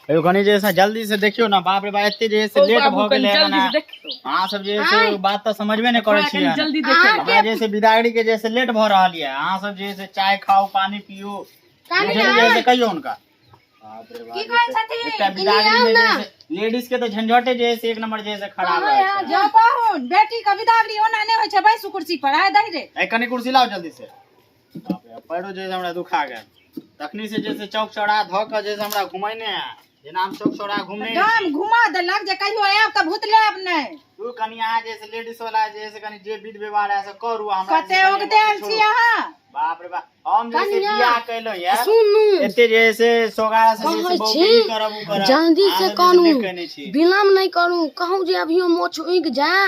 एगो कनी जे से जल्दी से देखियो ना, बाप रे बाप, एते जे से ओ लेट बाबू, भऽ कनी गेलै जल्दी हन। से देखियौ। अहाँ सब जे से आँय। बात तऽ समझबे नहि करै थोड़ा छियै। कनी जल्दी देखियौ। हमरा जे से बिदागरी के जे से लेट भऽ रहल यऽ, अहाँ सब जे से चाय खाउ, पानी पियू, कनिया। बुझलियै जे से कहियौ हुनका। बाप रे बाप, की कहै छथिन? एकटा बिदागरी में जे से लेडीज के तऽ झंझटे जे से एक नंबर जे से खराब रहै छै। जो पाहुन, बेटी के बिदागरी ओना नहि होइ छै, बैसू कुर्सी पर, आय दही रे। ए कनी कुर्सी लाउ जल्दी से। बाप रे, पैरो जे से हमरा दुखा गेल तखनी से, जे से चौक चौराहा धऽ कऽ जे से हमरा घुमैने है, जेना हम चौक चौराहा घुमने छी। गाम घुमा देलक जे कहियो आयब तऽ भूत लेब नहि। तू कनी अहाँ जे से लेडीज वाला जे से कनी जे विध व्यवहार है से करू, हमरा जे कते से कनी उगतेल छोड़ू। छी अहाँ। बाप रे बाप, हम जे से कनिया, बियाह केलहुँ ये सुनू, एते जे से सोगारा से जे से कहै बहू छी, के ई करब उ करब, जल्दी अहाँ से सब जे से कानू, नहि केने छी। विलम्ब नहि करू। कहूँ जे अभियो मोछ उगि जाय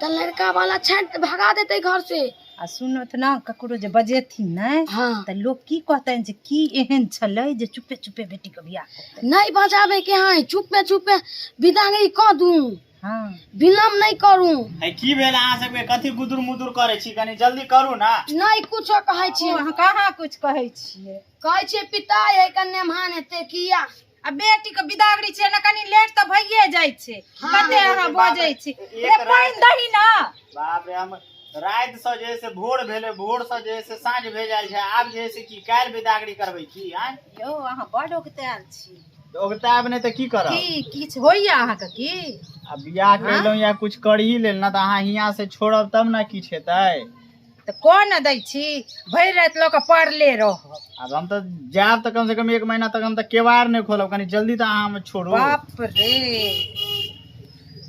तऽ लड़का वाला छाँटि भगा देतै घर से। आ सुनत ना, ककरो जे बजेथिन नहि हाँ, तऽ लोक की कहतनि जे की एहन छलै जे चुपे चुपे बेटी के बियाह करतै। नहि बजाबे के है, चुपे चुपे विदागरी कऽ दू। हाँ, विलम्ब नहि करू। है की भेल अहाँ सबके? कथी गुदुर मुदुर करै छी? कनी जल्दी करू ना। नहि कुछो कहै ओ छियै। अहाँ कहाँ कुछ कहै छियै? कहै छियै पिता है कन्या महान हेतै किया। आ बेटी के बिदागरी छै ने, कनी लेट तऽ भइए जाइ छै। कते अहाँ बाप रे, बजै छी। एक रे पानि राति- दही ना। बाप रे, हम राति से जे से भोर भेलै, भोर से जे से साँझ भए जाइ छै, आब जे से की काल्हि बिदागरी करबै की? आँय, यौ, अहाँ बड ओगतायल छी। ओगतायब नहि तऽ की करब? की किछु होइया अहाँके की? आ बियाह केलहुँ या कुछ करही लेल ना, तऽ अहाँ हियाँ से छोड़ब तब ने किछु हेतै। तऽ कऽ ने दै छी, भरि राति लऽ कऽ पड़ले रहब। आब हम तऽ जायब तऽ कम से कम एक महीना तक हम तऽ केवाड़ नहि खोलब, कनी जल्दी तऽ अहाँ हमर छोड़ू। बाप रे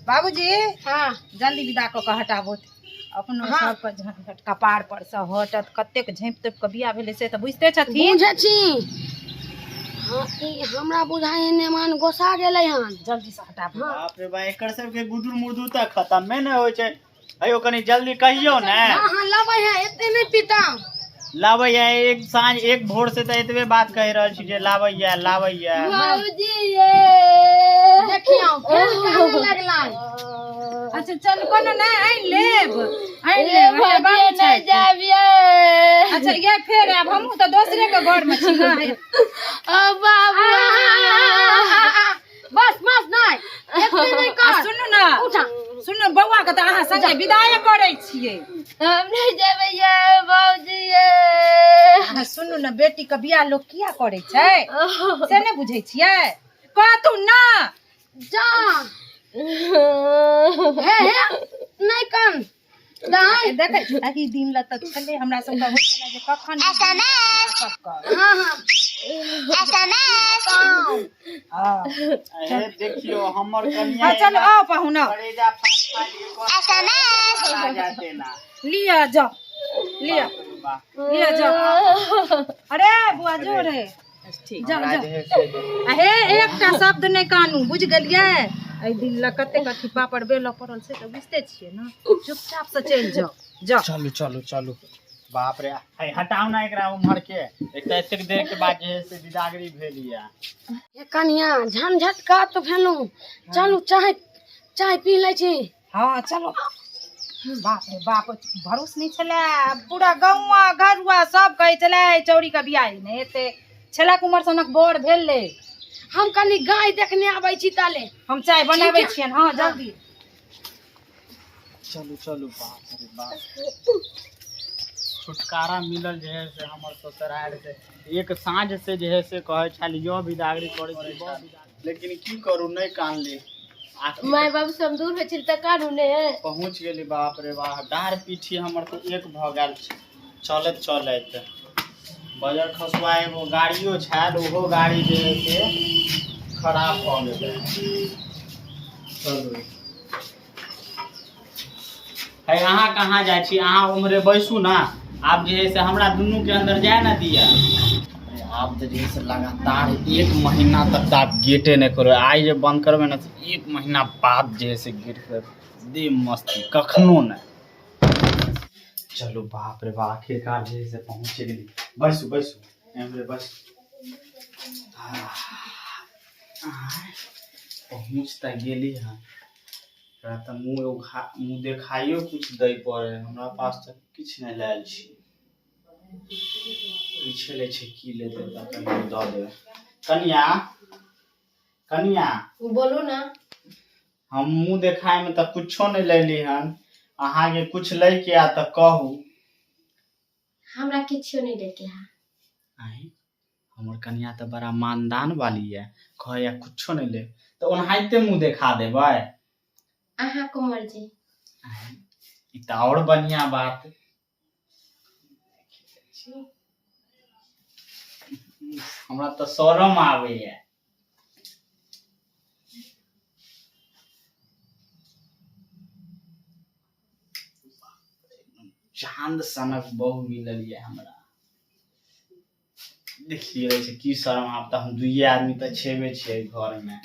बाबूजी। हाँ। जल्दी विदा कऽ कऽ हटाबो अपनो। हाँ। सबके झंझट कपार पर से हटत। कतेक झाँपि तोपि कऽ बियाह भेलै से तऽ बुझिते छथिन। बुझै छी। हाँ, ई हमरा बुझाइ नेमान गोसा गेलै हन। जल्दी से हटाबो। बाप रे बा, एकर सबके गुदुर मुदुर तऽ खतमे नहि होइ छै। अयो कनी जल्दी कहियौ ने। हाँ हाँ, लबै है, एते नहि पिता। लाबैया एक साँझ एक भोर से तऽ एतबे बात कहि रहल छी जे लाबैया लाबैया। बाबूजी ये देखियौ फेर काने लगलै। अच्छा चल, कोनो नहि, आनि लेब, आनि लेब। हे बाबू नहि छथि। जाबियै। अच्छा ये फेर आयब, हमहूँ तऽ दोसरे के घर मे छी ने। ओ बाबू, बस बस, नहि एते नहि आ कर। सुनू ने। उठा। सुनू, बौआ के तऽ अहाँ संगे विदाए करै छियै। हम नहि जेबै ये बाबूजी ये। अहाँ सुनू ने, बेटी के बियाह लोक किया करै छै से नहि बुझै छियै? कहतू ना। जा हे हे, नहि कन दाइ। देखै एहि दिन लए तऽ छलै हमरा सबके होइ छलै जे कखन हमरा सबके। हाँ हाँ। हँ। हे देखियौ हमर कनिया। हँ, चलू, आउ पाहुन, आउ। करेजा फाटि फाटि के कोना जाते ना। लिअ जाउ, लिअ। वाह। लिअ जाउ। अरे बुआ, जोर है, जाउ। हमरा जाउ। जे है से आ हे, एकटा शब्द नहि कानू, बुझि गेलियै? एहि दिन लए कतेक अथी पापड़ बेलऽ पड़ल से तऽ बुझिते छियै ने। चुपचाप से चलि जाउ, जाउ। चलू चलू चलू। बाप रे, हे हटाउ ना एकरा उम्हर के। एक तऽ एतेक देर के बाद जे है से बिदागरी भेल ये। हे कनिया, झंझट का तो भेलू। चलू, चाय चाय पी लै छी। हँ चलो। बाप रे बाप, भरोस नहि छलै। पूरा गौआ घरुआ सब कहै छलै चौरी के बियाह नहि हेतै, छलै कुमर सनक बर भेलै। हम कनि गाय देखने आबै छी ताले। हम चाय बनाबै छियनि। हँ, जल्दी। चलू चलू। बाप रे बाप, छुटकारा मिलल जे है से हमर ससुराल से। एक साँझ से जे है से कहै छल यो बिदागरी करै छी, लेकिन की करू, नहि कानली। आखिर माय बाबू से हम दूर होइ छी तऽ कानू ने। पहुँच गेली। बाप रे बाप, डाँड़ पीठी हमर तऽ एक भऽ गेल छै चलैत चलैत। बजर खसुआ एगो गाड़ियो छल, ओहो गाड़ी जे है से खराब भऽ गेलै। चलू है, अहाँ कहाँ जाइ छी? अहाँ उम्हरे बैसू ना। आब जे है से हमरा दुनू के अंदर जाय ना दिया। अरे आब तऽ जे है से लगातार एक महीना तक तऽ आब गेटे नहि खोलबै। आइ जे बंद करबै ने तऽ एक महीना बाद जे है से गेट खोलबै। दे मस्ती कखनो नहि। चलू, बाप रे बाप, आखिरकार जे है से पहुँच गेली। बैसू बैसू, एम्हरे बैसू। पहुँच तऽ गेली हँ। एकरा तऽ मुँह उघा मुँह देखाइयो किछु दै पड़ै है। हमरा पास तऽ किछु नहि लायल छी। पूछे लै छै की लेतै, तऽ कनि दऽ देबै। कनिया। कनिया बोलू ना। हम मुँह देखाय में तऽ कुछो नहि लैली हन, अहाँके कुछ लैके आ तऽ कहू। हमरा किछो नहीं लेके है। आँय, हमर कनिया तऽ बड़ा मानदान वाली है, कहैया कुछो नहि ले, तऽ ओनाहिते मुँह देखा देबै। अहाँ को मर्जी। आँय, ई तऽ आओर बढ़िया बात। हमरा तऽ शरम आबैया। चांद सनक बहु मिलल ये हमरा। देखिए छै की शरम, आब तऽ हम दुइये आदमी तऽ छेबे छियै घर में।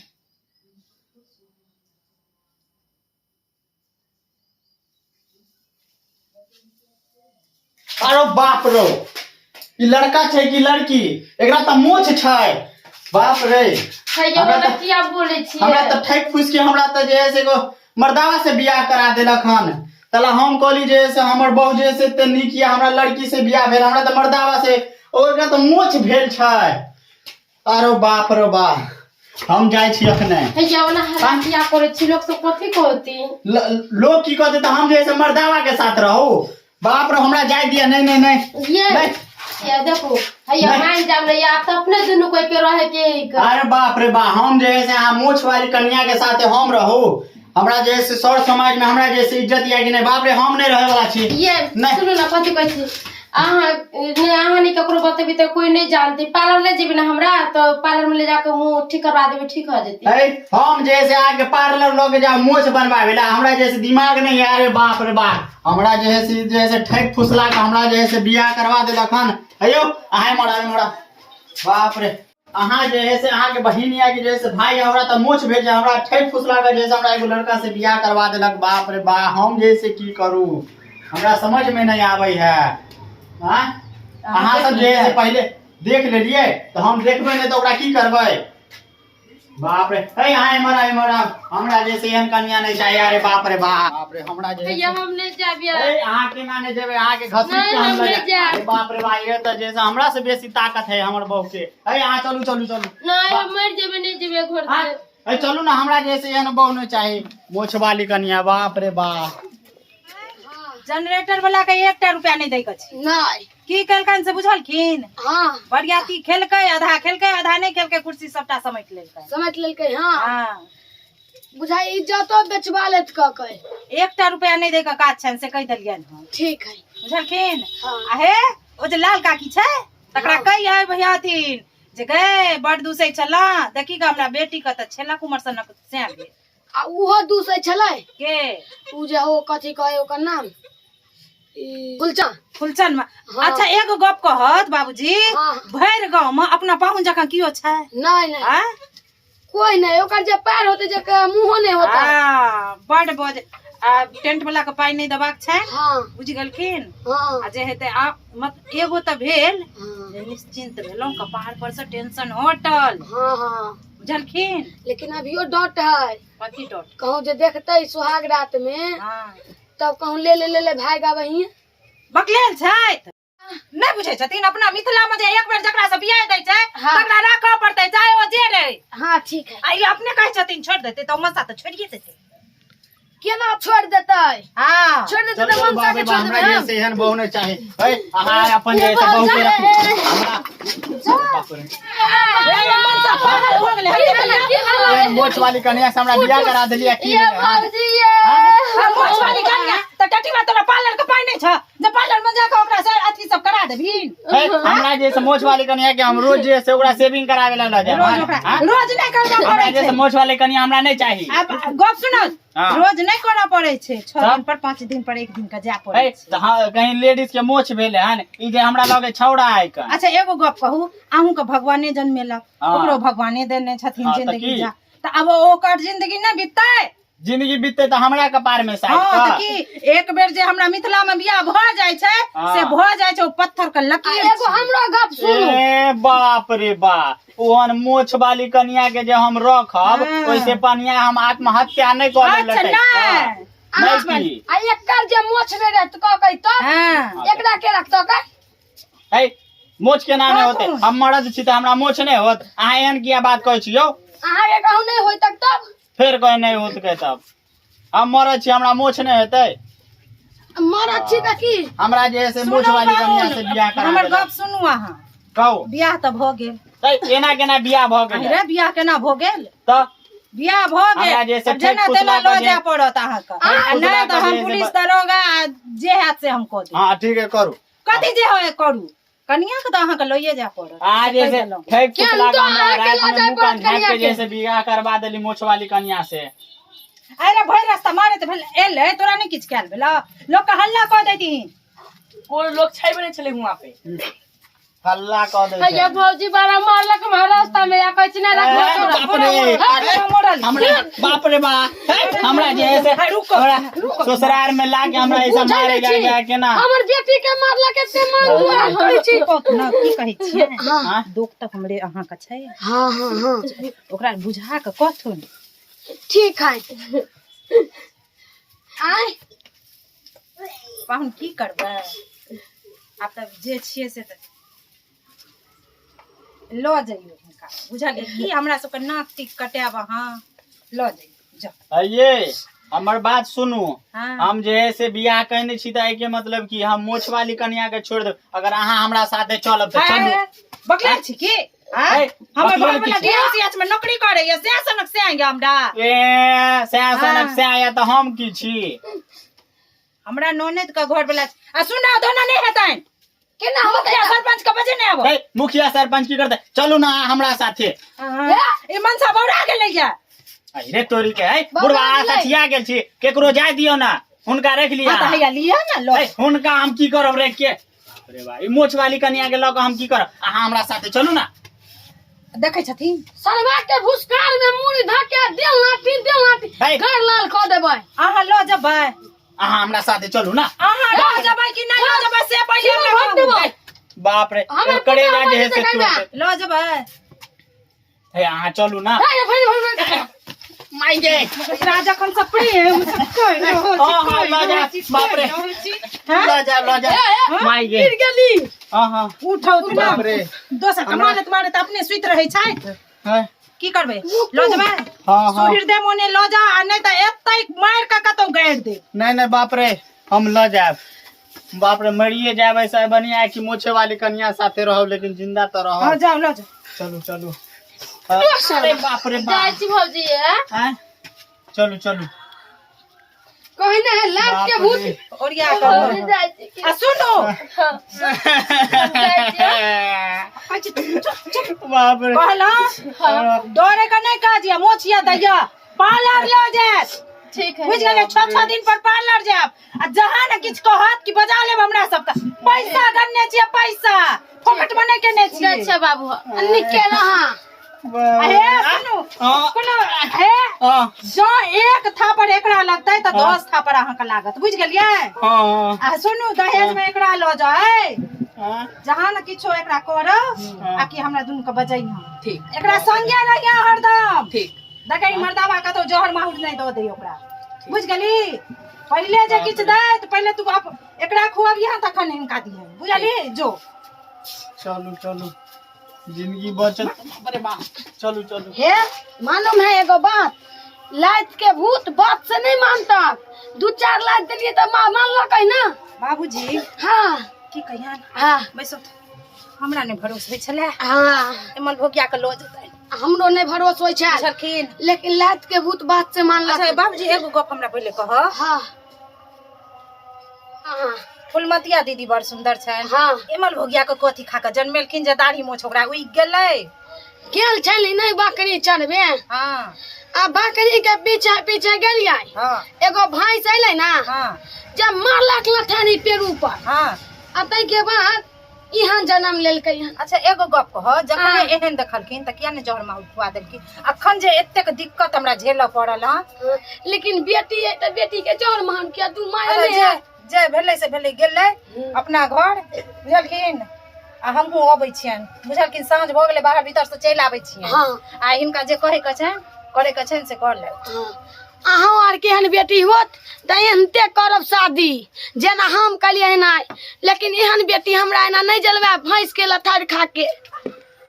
अरे बाप रो, ई लड़का छै कि लड़की? एकरा तऽ मोछ छै। बाप रे, हे यौ, हमरा हमरा तऽ किया बोलै छियै? हमरा तऽ ठकि फूसि के हमरा तऽ जे है से एगो मर्दावा से बियाह करा देलक हन। तला हम कहली जे है से हमर बहू जे है से एते नीक यऽ, हमरा लड़की से बियाह भेल, हमरा तऽ मर्दावा से, ओ एकरा तऽ मोछ भेल छै। अरे बाप रे बाप, हम जाइ छी अखने। हे यौ, ओना हल्ला किया करै छी? लोक सब कथी कहती? लोग की कहते, तऽ हम जे है से मर्दावा के साथ रहू? बाप रे, हमरा जाय दिया। नहीं नहीं नहीं। ये नहीं। ये देखो, हे यौ, नहीं। मान जाब ने, आब तऽ अपने दुनू कोई के रहे के है का। अरे बाप रे बाप, हम जे है से अहाँ मोछ वाली कन्या के साथ हम रहू? हमरा जे है से सर समाज में हमरा जे है से इज्जत या कि नहीं? बाप रे, हम नहीं रहे वाला छी। ये नहीं। सुनू ना, कथी कहै छी अहाँ? ने अहाँ नहीं ककरो बतेबी तऽ कोई नहीं जानती। पार्लर ले जेबी ना हमरा, तऽ पार्लर में ले जाके मुँह ठीक करवा देबी, ठीक हो जेती। अरे, हम जे है से आके पार्लर लऽ के जाओ मोछ बनवावे ला, हमरा जे है से दिमाग नहीं है। अरे बाप रे बाप, हमरा जे है से ठकि फुसला के हमरा जे है से बियाह करवा देलक हन। अयो, अहाँ मरा मरा। बाप रे, अहाँ जे है से अहाँके बहिन या कि जे है से भाई, हमरा तऽ मोछ भेज, हमरा ठकि फुसला के जे है से हमरा एगो लड़का से बियाह करवा देलक। बाप रे बाप, हम जे है से की करू, हमरा समझ में नहीं आबै है। आँय, अहाँ सब जे है से पहिले देख लेलियै तऽ हम देखबै नहि तऽ ओकरा की करबै? बाप रे, हे अहाँ एम्हर आउ, एम्हर आउ। हमरा जे से एहन कन्या नहीं चाहिए। अरे बाप रे बाप, बाप रे, हमरा जे हे है यौ, से हम नहीं जाबी। ए, अहाँ केना नहि जेबै? अहाँके घसीट नहीं, के हम हम लऽ नहि जायब। जायब। अरे बाप रे बाप, ये तऽ जे से हमरा से बेसी ताकत है हमर बहू के। हे अहाँ चलू चलू चलू। नहीं, हम मर जेबै, नहीं जेबै घर हाँ, से। ए चलू ना, हमरा जे से एहन बहू नहीं चाही, मोछ वाली कन्या। बाप रे बाप। जनरेटर वाला के एकटा रुपया नहि दै के छै। नहीं। की केलकनि से बुझलखिन? हाँ। बरियाती खेलकै, आधा खेलकै, आधा नहि खेलकै, कुर्सी सबटा समेट लेलकै। समझ लेलकै। हाँ। हाँ। बुझाइ इज्जतो बेचवा लेत कह के। एकटा रुपया नहि दै के काज छनि, से कहि देलियनि हन। ठीक है। बुझलखिन? हाँ। आ हे, ओ जे लाल काकी छै तकरा कहि आबि हथिन जे गए बड़ दूसै छला, देखी ग हमरा बेटी के तऽ छेलक उमर सनक सैं भेल। आ उहो दूसै छलै। के? उ जे हो कथी कहे ओकर नाम, ई गुलचा। फुलचन में। हाँ। अच्छा, एगो गप कहत बाबूजी? हाँ। भरि गाँव में अपना पाहुन जकाँ कियो छै? नहीं नहीं। आ? कोई नहीं, ओकर जे पैर होते जे मुंहो नहीं होता। आ, बड बज आ टेंट वाला के पाइ नहि देबाक छै। हाँ। बुझि गेलखिन? हाँ। आ जे हेतै आ मत एगो तऽ भेल हाँ। जे निश्चिन्त भेलहुँ, कपार पर से टेंशन हटल। हाँ हाँ। बुझलखिन? लेकिन अभियो डट है। कथी डट? कहूँ जे देखते सुहाग रात में हाँ। तब कहूँ ले ले ले ले भाग आबही। बकलेल छथि, नहि बुझै छथिन। अपना मिथिला में जे एक बेर जकरा से बियाह दै छै हाँ। तकरा राखऽ पड़तै, चाहे ओ जे रहै। हाँ, ठीक है। आ ई अपने कहै छथिन छोड़ि देतै, तऽ ओ मनसा तऽ छोड़िए देतै। केना छोड़ देते? हाँ। छोड़ देते तऽ चलू, मनसा बाप के रे छोड़ बाप, हमरा देबै जे हम। से एहन बहू नहीं चाही। हे अहाँ अपन जे है से बहू के रखू। हमरा बाप रे, हे, मनसा पागल भऽ गेलै। की भेलै, की भेलै? एहन मोछ वाली कन्या से हमरा बियाह करा देलियै की ये भेलै, हाँ? बाबूजी ये। आ, मोछ वाली कनिया तऽ टटीबा, तोरा पार्लर के पाइ नहि छह जे पार्लर में जाके ओकरा से अथी सब करा देबही? हे, हमरा जे से मोछ वाली कन्या के हम रोज जे से ओकरा सेविंग करावे ला लऽ जायब। रोज ओकरा हाँ? रोज नहि करना हमरा पड़ै जे से छै। मोछ वाली कन्या हमरा नहीं चाही। आब गप सुनो। हाँ। रोज नहि करऽ पड़ै छै, 6 तब? दिन पर, 5 दिन पर, एक दिन के जाय पड़ै हे छै। तऽ हाँ, कहीं लेडीज के मोछ भेलै हन, ई जे हमरा लगे छौड़ा आइ कऽ। अच्छा, एगो गप कहू, अहूँके भगवाने जन्मेलक, हाँ। ओकरो भगवाने देने छथिन हाँ, तऽ जिंदगी। की? जा तऽ आब ओकर जिंदगी नहि बिततै? जिंदगी बीतते तऽ हमरा कपार में साइड। हाँ, तऽ की एक बेर जे हमरा मिथिला में बियाह भऽ जाइ छै हाँ। से भऽ जाइ छै, ओ पत्थर के आ लकीर एगो छै। हमरो गप सुनू। ए बाप रे बाप, ओहन मोछ वाली कन्या के जे हम रखब, हाँ। ओइसे पनिया हम आत्महत्या नहीं कर अच्छा, नहि। नहीं की। आ एकर जे मोछ नहीं रहत कह कही तब हाँ। एकरा के रखतो के? है, मोछ केना नहि होतै? कहू। हम मरद छी तऽ हमरा मोछ नहि होत? अहाँ एहन किया बात कहै छी यौ? अहाँके कहू नहि होय तक तब फेर कहे नहि होत के तब हम मरद छी, हमरा मोछ नहि हेतै? मरद छी तऽ की? हमरा जे है से मोछ सुनू वाली कनिया बाबू, से बियाह करा हमर देलक। गप सुनू अहाँ। कहू। बियाह तऽ भऽ गेल। तै एना केना बियाह भऽ गेलै? अरे बियाह केना भऽ गेल? तऽ बियाह भऽ हमरा गेल, जे से आब जेना ठेक तेना फुसला लऽ कऽ जे- जाय पड़त अहाँके, ठेक आ फुसला नहि तऽ कऽ हम जे से पुलिस दरोगा आ जे हैत से हम कऽ देब। हँ ठीक है, करू। कथी जे होय करू, कनिया के तऽ अहाँके लइए जाय पड़त। आ जे कहि से देलहुँ। ठेक केहन फुसला तो कऽ हमरा अहाँके राति लऽ में जाय मुँह कान पड़त झाँपि के कनिया जे से बियाह करबा देली मोछ वाली कनिया से। अरे भरि रास्ता मारैत भेल एलै, तोरा नहि किछु कयल भेलौ? लोकके हल्ला कऽ दैतिही। कोई लोग छेबे नहीं छले हुआं पे। हल्ला कऽ दै हैया छै। भौजी बड़ा मारलक हमरा रास्ता में, आ कहै छी ना ए, रखबो तोरा। बाप रे, मोड़ल। हमरा बाप रे बा, हे, हमरा जे है से रुको, हमरा ससुराल में लाके हमरा ऐसा बुझै मारे नहि जा छी। जा केना हमर बेटी के मारलक एते मान हुआ कहै छी ना, की कहै छियै? हाँ? दुख तऽ हमरे अहाँके छै। हाँ हाँ हाँ ओकरा बुझा कऽ कहथुन। ठीक है आय। पाहुन की करबै, आब तऽ जे छियै से तऽ लऽ जइयौ हुनका, बुझलियै की? हमरा सबके नाक टीक कटायब, अहाँ लऽ जइयौ, जाउ। ये हमर बात सुनू। हाँ। हम जे है से बियाह कहने छी तऽ एहिके मतलब कि हम मोछ वाली कनिया के छोड़ि देब। अगर अहाँ हमरा साथे चलब तऽ चलू। अरे, बकलेल छी की? आँय? ए, हमर बकलेल घरवला की छी? डीएमसीएच में नौकरी करैया, सएह सनक से आएंगे हमरा। ए सएह सनक हाँ। सएह या तऽ हम की छी? हमरा ननद के घरवला आ सुना दोना नहि हेतनि। केना होतै? मुखिया सरपंच के बजे नहि आबो। ए, मुखिया सरपंच की करतै? चलू ना अहाँ हमरा साथे। ई मनसा बौरा गेलै या। अरे तोरी के है बौरा बुढ़वा गेलै। सठिया गेल छी, केकरो जाय दियौ ना, हुनका रख लिया। हाँ तऽ हैया लिअ ना लो। ए, हुनका हम की करब रख के? अरे भाई, मोछ वाली कनिया के लऽ कऽ हम की करब? अहाँ हमरा साथे चलू ना। देखै छथिन। सरवा के भुसकाल में मुड़ी धके देल लाठी देल लाठी हे। घर लाल कऽ देबै। अहाँ लऽ जेबै? अहाँ हमरा साथे चलू ना। अहाँ लऽ जेबै कि नहि लऽ जेबै से पहिले सीमा हमरा भोग कहू। देबै। बाप रे, हमर करेजा पुतहु जे है से बनि तोड़ि जेतै। देत। लऽ जेबै? हे अहाँ चलू ना। हे, भरि भरि भरि। माय गे। एकरा जखन से प्रेम से कहि रहल छी, हाँ, हाँ, कहि लऽ जा, रहल छी, बाप रे। कहि रहल छी। हाँ? लऽ जा, लऽ जा। माय गे। गिर गेली। हाँ हाँ उठौ तऽ बाप रे। दोसर के मारैत मारैत अपने सुति रहै छथि। हैं? की करबै, लऽ जेबै? हाँ हाँ सुहृदय मोने लऽ जा, आ नहि तऽ एतै मारि कऽ कतौ गाड़ि दे। नहीं नहीं, बाप रे, हम लऽ जायब। बाप रे, मरिए जायब, ऐसा बढ़िया है कि मोछे वाली कनिया साथे रहो, लेकिन जिंदा तो रहो। हाँ जाओ, लऽ जाओ। चलू चलू। अरे बाप रे जाइ बाप। छी भौजी ए। आँय? चलू चलू। कहने है लात के बाप भूत। रे। ओरिया भौजी कऽ जाइ छी की? आ सुनू। जाइ छी। अच्छा, चुप चुप। बाप रे। कहलहुँ डरे के नहि काज यऽ, मोछ यऽ दैया, पार्लर लऽ जायत। ठीक है। बुझि गेलियै? 6 6 दिन पर पार्लर जायब, आ जहाँ ने किछु कहत कि बजा लेब हमरा सबके। पैसा गनने छियै, पैसा फोकट मे नहि केने छियै। अच्छा बाबू। निके रहा। आ हे सुनू। हाँ। कोनो हे हाँ जँ एक थापर एकरा लगतै तऽ 10 थापर अहाँके लागत, बुझि गेलियै? हाँ। आ सुनू, दहेज मे एकरा लऽ जाउ। हाँ जहाँ ने किछो एकरा करब आ कि हमरा दुनू के बजैहा। ठीक। एकरा संगे रहिया हरदम। ठीक। देखै मर्दाबा कतौ जहर माहुर नहि दऽ दै ओकरा, बुझि गेली? पहिले जे किछु दै तऽ पहिले तू बाप एकरा खुअबिहा, तखन हिनका दिहन, बुझली? जो। चलू चलू, जिंदगी बचत। बाप रे बाप, चलू चलू। हे मालूम है एगो बात? लात के भूत बात से नहीं मानता। दू चार लात देलिए तऽ माँ मानलक है ना। बाबूजी। हाँ। की कहियन? हाँ। बैसो, हमरा नहि भरोस होइ छलै हाँ एमल भोगिया के लऽ जेतै। हमरो नहीं भरोस होइ छै। बुझलखिन? लेकिन लात के भूत बात से मानलक। अच्छा बाबूजी, एगो गप हमरा पहिले कह। हाँ हाँ फुलमतिया दीदी बड़ सुंदर छनि। हाँ। एमल भोगिया के कथी खा के जन्मेलखिन जे दाढ़ी मोछ ओकरा उगि गेलै? गेल छली नहीं बकरी चढ़बे। हाँ। आ बकरी के पीछे पीछे गेलियै। हाँ। एगो भैंस अयलै ना। हाँ। जब मारलक लठानी पेड़ ऊपर। हाँ। आ ताहिके बाद इहाँ जन्म लेलकै हन। अच्छा एगो गप कह, जखन हाँ। एहन देखलखिन तऽ किया ने जहर माहुर खुआ देलखिन? अखन जे एतेक दिक्कत हमरा झेलऽ पड़ल हँ। लेकिन बेटी है तऽ बेटी के जहर मान किया तू माय अच्छा, नहि जे है। जे भेलै से भेलै, गेलै अपना घर, बुझलखिन? आ हमहूँ अबै छियनि, बुझलखिन? साँझ भऽ गेलै, बाहर भीतर से चलि आबै छियनि। हाँ। आ हिनका जे कहै के छनि, करै के छनि से कर लेब। हाँ। अहूँ आरके एहन बेटी होत तऽ एहनते करब शादी जेना हम कहलियै एना, लेकिन एहन बेटी हमरा एना नहि जलवायब भैंसके लथारि खाके।